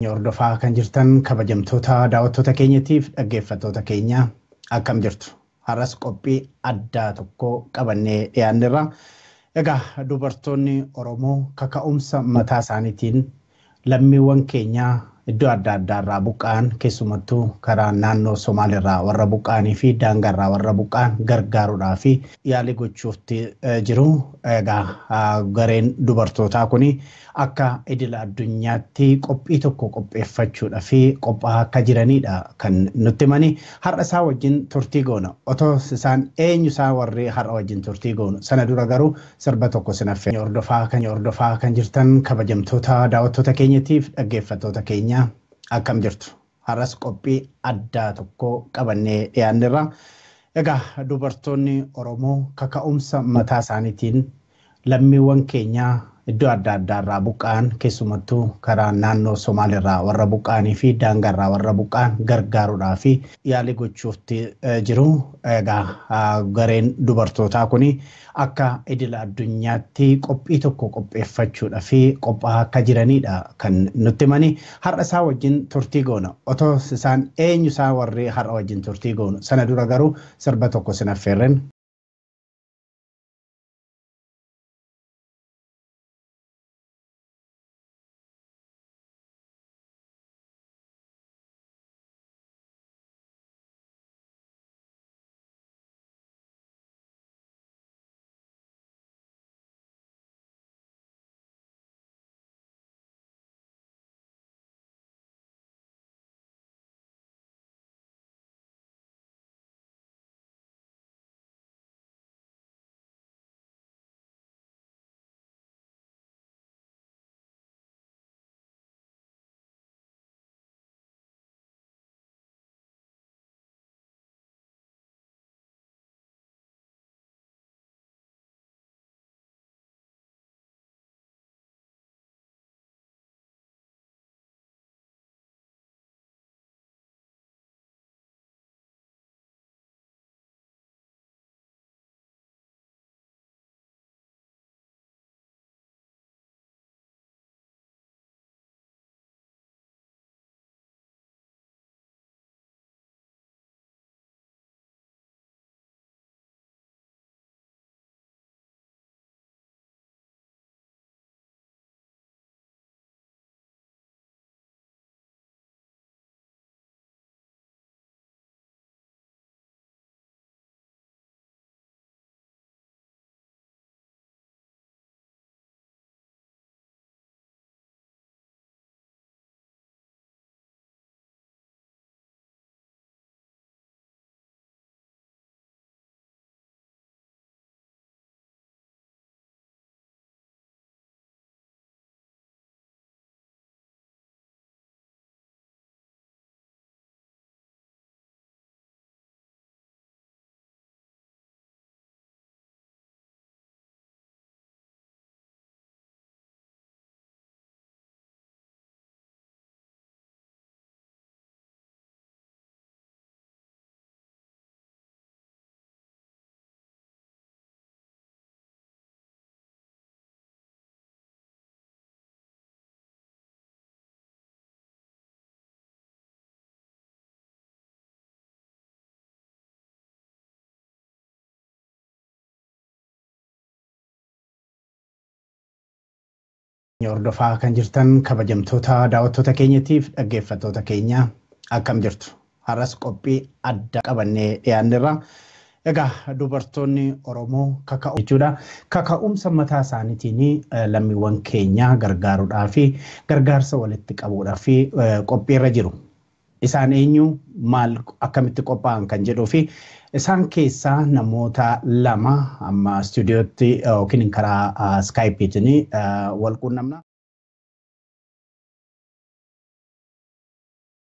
Hordofaa kan jirtan kabajamtoota daawwattoota keenyatiif dhaggeeffattoota keenya akkam jirtu? Har'as qophii addaa tokko qabannee dhiyaanneerra. Egaa dubartoonni Oromoo kaka'umsa mataa isaaniitiin lammiiwwan keenyaa iddoo adda addaarraa buqqa'an, keessumattuu karaa naannoo Somaaliirraa warra buqqa'anii fi daangaarraa warra buqqa'an gargaaruudhaa fi yaalii gochuufti jiru. Egaa gareen dubartootaa kun akka idila addunyaatti qophii tokko qopheeffachuudhaa fi qophaa'aa akka jiranidha kan nutti himani. Har'a isaa wajjin turtii goona. Otoo isaan eenyu isaa warri har'a wajjin turtii goonu. Sana dura garuu sirba tokko sinaffee hordofaa kan jirtan kabajamtoota daawwattoota keenyatiif dhaggeeffattoota keenya akkam jirtu? Har'as qophii addaa tokko qabannee dhiyaanneerra. Egaa dubartoonni Oromoo kaka'umsa mataa isaaniitiin lammiiwwan keenyaa iddoo adda addaarraa buqqa'an, keessumattuu karaa naannoo Somaaliirraa warra buqqa'anii fi daangaarraa warra buqqa'an gargaaruudhaa fi yaalii gochuufti jiru. Egaa gareen dubartootaa kun akka idila addunyaatti qophii tokko qopheeffachuudhaa fi qophaa'aa akka jiranidha kan nutti himani. Har'a isaa wajjin turtii goona. Otoo isaan eenyu isaa warri har'a wajjin turtii goonu. Sana dura garuu sirba tokko sinaffeerren. Hordofaa kan jirtan kabajamtoota daawwattoota keenyatiif dhaggeeffattoota keenya akkam jirtu? Har'as qophii addaa qabannee dhiyaanneerra. Egaa dubartoonni Oromoo kaka'u jechuudha. Kaka'umsa mataa isaaniitiin lammiiwwan keenya gargaaruudhaa fi gargaarsa walitti qabuudhaa fi qophiirra jiru. Isaan eenyu, maal, akkamitti qophaa'an kan jedhuu fi isaan keessaa namoota lama amma istuudiyootti yookiin karaa Skypeetiin wal quunnamna.